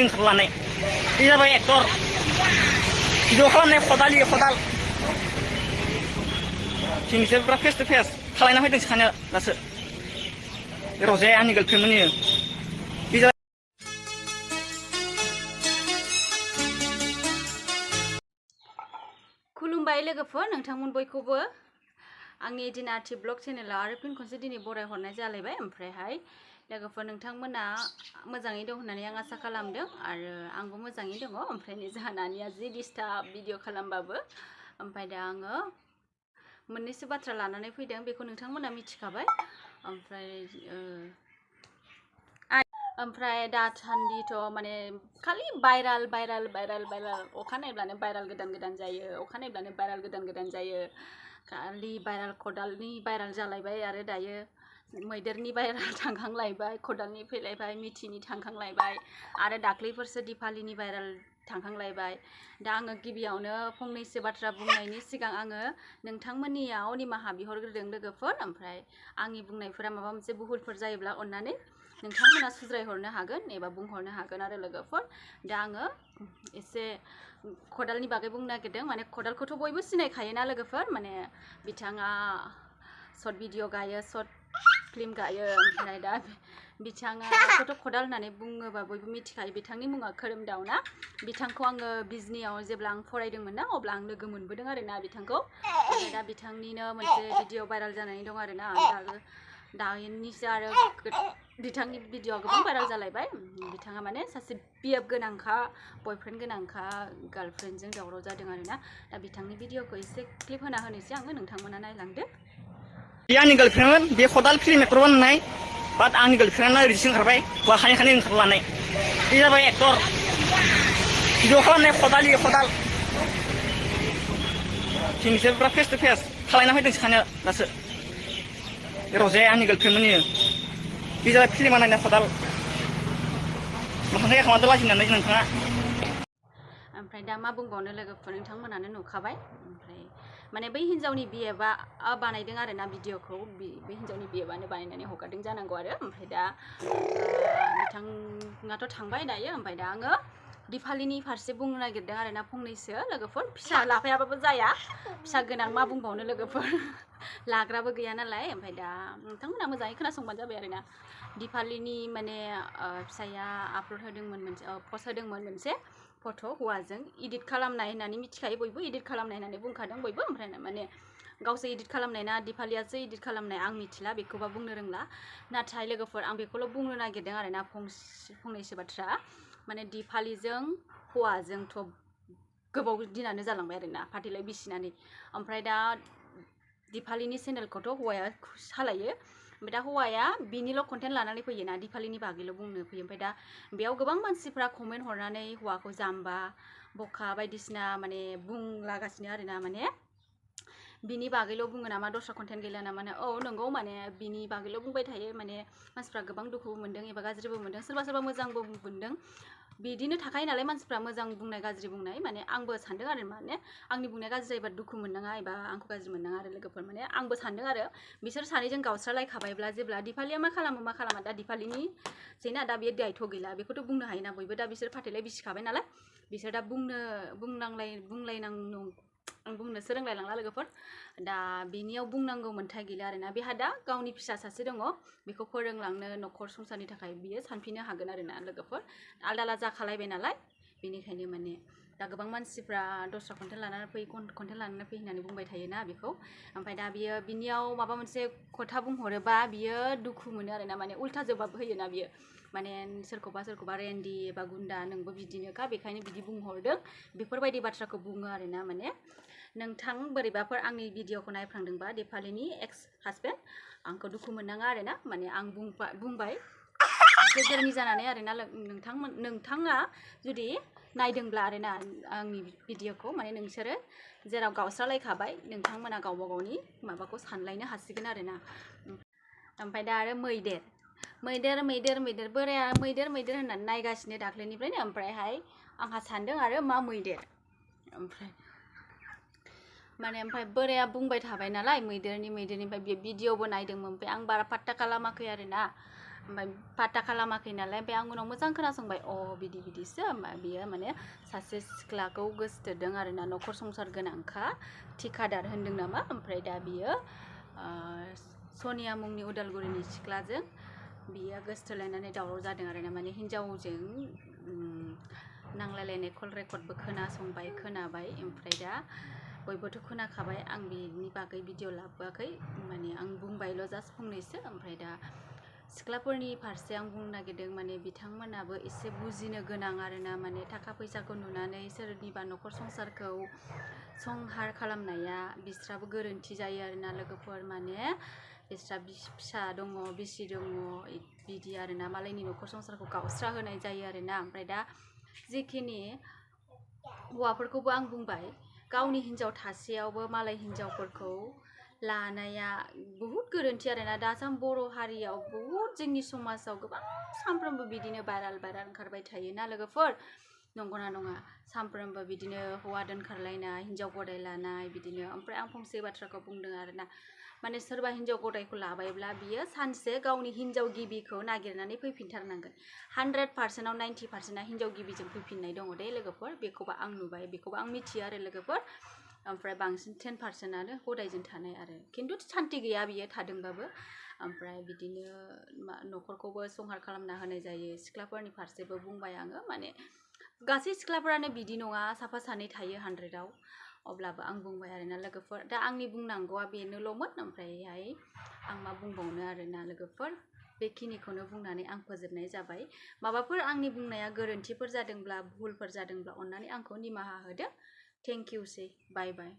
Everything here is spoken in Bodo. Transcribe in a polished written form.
ओंखारलानाय बे जाबाय एक्टर भिडिअ खालामनाय खदाल दिनैसो पुरा फेस टु फेस खालायना फैदों सानो दासो रजाया आंनि गार्लफ्रेन्डमोननि बे जाबाय खुलुमबाय लोगोफोर नोंथांमोन बयखौबो आंनि एडिना ब्लग चेनेलाव आरो फिन खनसे दिनै बरायहरनाय जालायबाय ओमफ्रायहाय लोगोफोर नोंथांमोना मोजाङै दं होननानै आं आसा खालामदों आरो आंबो मोजाङै दङ ओमफ्राय जोंहा नानिया जि डिस्टार्ब भिडिअ खालामबाबो ओमफ्राय दा आङो मोननैसो बाथ्रा लानानै फैदों बेखौ नोंथांमोना मिथिखाबाय ओमफ्राय दासान्दिथ' माने खालि भाइराल अखा नायब्लानो भाइराल गोदान जायो अखा नायब्लानो भाइराल गोदान जायो खालि भाइराल खदालनि भाइराल जालायबाय आरो दायो मैदेरनि भाइराल थांखांलायबाय खदालनि फैलायबाय मिथिनि थांखांलायबाय आरो दाख्लैफोरसो दिपालिनि भाइराल थांखांलायबाय दा आङो गिबियावनो फंनैसो बाथ्रा बुंनायनि सिगां आङो नोंथांमोननियाव निमाहा बिहरग्रोदों लोगोफोर ओमफ्राय आंनि बुंनायफोरा माबा मोनसे भुलफोर जायोब्ला अन्नानै नोंथांमोना सुद्रायहरनो हागोन एबा बुंहरनो हागोन आरो लोगोफोर दा आङो एसे खदालनि बागै बुंनो नागिरदों माने खदालखौथ' बयबो सिनायखायोना लोगोफोर माने बिथाङा शर्ट भिडिअ गायो शर्ट फिल्म गायो ओमफ्राय दा बिथाङाखौथ' खदाल होननानै बुङोबा बयबो मिथिखायो बिथांनि मुङा खोरोमदाव ना बिथांखौ आङो बिजनियाव जेब्ला आं फरायदोंमोन ना अब्ला आं लोगो मोनबोदों आरोना बिथांखौ ओमफ्राय दा बिथांनिनो मोनसे भिडिअ भाइराल जानानै दं आरोना दानिसो आरो बिथांनि भिडिअ गोबां भाइराल जालायबाय बिथाङा माने सासे बिएफ गोनांखा बयफ्रेन्ड गोनांखा गार्लफ्रेन्डजों दावराव जादों आरोना दा बिथांनि भिडिअखौ एसे क्लिप होना होनोसै आङो नोंथांमोना नायलांदो बे आंनि गार्लफ्रेन्डमोन बे खदाल फिल्म एक्टर बानायनाय बाट आंनि गार्लफ्रेन्डआ ओरैसो ओंखारबाय हौवा खानि ओंखारलानाय बे जाबाय एक्टर भिडिअ खालामनाय खदाल दिनैसो पुरा फेस टु फेस खालायना फैदों सानो दासो रजाया आंनि गार्लफ्रेन्डमोननि बे जाबाय फिल्म बानायनाय खदाल मोखांखौ एखामादो लाजिनानै नोंथाङा ओमफ्राय दा मा बुंबावनो लोगोफोर नोंथांमोनानो नुखाबाय ओमफ्राय माने बै हिन्जावनि बिएफआ बानायदों आरोना भिडिअखौ बे हिन्जावनि बिएफआनो बानायनानै हगारदों जानांगौ आरो ओमफ्राय दा बिथाङाथ' थांबाय दायो ओमफ्राय दा आङो दिपालिनि फारसे बुंनो नागिरदों आरोना फंनैसो लोगोफोर फिसा लाफायाबाबो जाया फिसा गोनां मा बुंबावनो लोगोफोर लाग्राबो गैया नालाय ओमफ्राय दा नोंथांमोना मोजाङै खोनासंबानो जाबाय आरोना दिपालिनि माने फिसाया आपल'ड होदोंमोन मोनसे पस्ट होदोंमोन मोनसे फट' हौवाजों इडिट खालामनाय होननानै मिथिखायो बयबो इडिट खालामनाय होननानै बुंखादों बयबो ओमफ्राय माने गावसो इडिट खालामनाय ना दिपालियासो इडिट खालामनाय आं मिथिला बेखौबा बुंनो रोंला नाथाय लोगोफोर आं बेखौल' बुंनो नागिरदों आरोना फंनैसो बाथ्रा माने दिपालिजों हौवाजोंथ' गोबाव दिनानो जालांबाय आरोना फाथैलाय बिसिनानै ओमफ्राय दा दिपालिनि चेनेलखौथ' हौवाया सालायो ओमफ्राय दा हौवाया बिनिल' कन्टेन्ट लानानै फैयो ना दिपालिनि बागैल' बुंनो फैयो ओमफ्राय दा बेयाव गोबां मानसिफ्रा कमेन्ट हरनानै हौवाखौ जाम्बा बखा बायदिसिना माने बुंलागासिनो आरोना माने बिनि बागैल' बुङो नामा दस्रा कन्टेन्ट गैला नामा औ नंगौ माने बिनि बागैल' बुंबाय थायो माने मानसिफ्रा गोबां दुखुबो मोन्दों एबा गाज्रिबो मोन्दों सोरबा मोजांबो मोन्दों बिदिनो थाखायो नालाय मानसिफ्रा मोजां बुंनाय गाज्रि बुंनाय माने आंबो सानदों आरो माने आंनि बुंनाया गाज्रि जायोबा दुखु मोननाङा एबा आंखौ गाज्रि मोननाङा आरो लोगोफोर माने आंबो सानदों आरो बिसोर सानैजों गावस्रालायखाबायब्ला जेब्ला दिपालिया मा खालामा दा दिपालिनि जेना दा बेयो दायथ' गैला बेखौथ' बुंनो हायोना बयबो दा बिसोर फाथैलाय बिसिखाबाय नालाय बिसोर दा बुंलायनांगौ आं बुंनोसो रोंलायलांला लोगोफोर दा बिनियाव बुंनांगौ मोन्थाय गैला आरोना बेहा दा गावनि फिसा सासे दङ बेखौ फोरोंलांनो न'खर संसारनि थाखाय बियो सानफिननो हागोन आरोना लोगोफोर आलदा जाखालायबाय नालाय बेनिखायनो माने दा गोबां मानसिफ्रा दस्रा कन्टेन्ट लानानै फै होननानै बुंबाय थायोना बेखौ ओमफ्राय दा बियो बिनियाव माबा मोनसे खोथा बुंहरोबा बियो दुखु मोनो आरोना माने उल्था जबाब होयोना बियो माने सोरखौबा रेन्डि एबा गुन्दा नोंबो बिदिनोखा बेखायनो बिदि बुंहरदों बेफोरबायदि बाथ्राखौ बुङो आरोना माने नोंथां बोरैबाफोर आंनि भिडिअखौ नायफ्लांदोंबा दिपालिनि एक्स हासबेन्ड आंखौ दुखु मोननाङा आरोना माने आं बुंबाय गेजेरनि जानानै आरोना नोंथाङा जुदि नायदोंब्ला आरोना आंनि भिडिअखौ माने नोंसोरो जेराव गावस्रालायखाबाय नोंथांमोना गावबा गावनि माबाखौ सानलायनो हासिगोन आरोना ओमफ्राय दा आरो मैदेर बोराया मैदेर होननानै नायगासिनो दाख्लैनिफ्रायनो ओमफ्रायहाय आंहा सानदों आरो मा मैदेर ओमफ्राय बोराया बुंबाय थाबाय नालाय मैदेरनिफ्राय बे भिडिअबो नायदोंमोन ओमफ्राय आं बारा पात्ता खालामाखै आरोना ओमफ्राय पात्ता खालामाखै नालाय ओमफ्राय आं उनाव मोजां खोनासंबाय बिदि बिदिसो होमबा बियो माने सासे सिख्लाखौ गोसोथोदों आरोना न'खर संसार गोनांखा थिखादार होनदों नामा ओमफ्राय दा बियो सनिया मुंनि उदालगुरिनि सिख्लाजों बियो गोसोथोलायनानै दावराव जादों आरोना माने हिन्जावजों नांलायलायनाय कल रेकर्डबो खोनाबाय ओमफ्राय दा बयबोथ' खोनाखाबाय आं बिनि बागै भिडिअ लाबोआखै माने आं बुंबायल' जास्ट फंनैसो ओमफ्राय दा सिख्लाफोरनि फारसे आं बुंनो नागिरदों माने बिथांमोनाबो एसे बुजिनो गोनां आरोना माने थाखा फैसाखौ नुनानै सोरनिबा न'खर संसारखौ संहार खालामनाया बिस्राबो गोरोन्थि जायो आरोना लोगोफोर माने बिस्रा फिसा दङ बिसि दङ बिदि आरोना मालायनि न'खर संसारखौ गावस्रा होनाय जायो आरोना ओमफ्राय दा जिखिनि हौवाफोरखौबो आं बुंबाय गावनि हिन्जाव थासेयावबो मालाय हिन्जावफोरखौ लानाया बुहुत गोरोन्थि आरोना दासाम बर' हारियाव बुहुत जोंनि समाजाव गोबां सानफ्रोमबो बिदिनो भाइराल ओंखारबाय थायोना लोगोफोर नंगौना नङा सानफ्रोमबो बिदिनो हौवा दोनखारलायनाय हिन्जाव गदाय लानाय बिदिनो ओमफ्राय आं फंसे बाथ्राखौ बुंदों आरोना माने सोरबा हिन्जाव गदायखौ लाबायब्ला बियो सानसे गावनि हिन्जाव गिबिखौ नागिरनानै फैफिनथारनांगोन 100%आव 90%आ हिन्जाव गिबिजों फैफिननाय दङ दे लोगोफोर बेखौबो आं नुबाय बेखौबो आं मिथियो आरो लोगोफोर ओमफ्राय बांसिन 10%आनो गदायजों थानाय आरो खिन्थु सान्ति गैया बियो थादोंबाबो ओमफ्राय बिदिनो न'खरखौबो संहार खालामना होनाय जायो सिख्लाफोरनि फारसेबो बुंबाय आङो माने गासै सिख्लाफोरानो बिदि नङा साफा सानै थायो 100आव अब्लाबो आं बुंबाय आरोना लोगोफोर दा आंनि बुंनांगौआ बेनोल'मोन ओमफ्रायहाय आं मा बुंबावनो आरोना लोगोफोर बेखिनिखौनो बुंनानै आं फोजोबनाय जाबाय माबाफोर आंनि बुंनाया गोरोन्थिफोर जादोंब्ला भुलफोर जादोंब्ला अन्नानै आंखौ निमाहा होदो थेंक इउ सै बाय बाय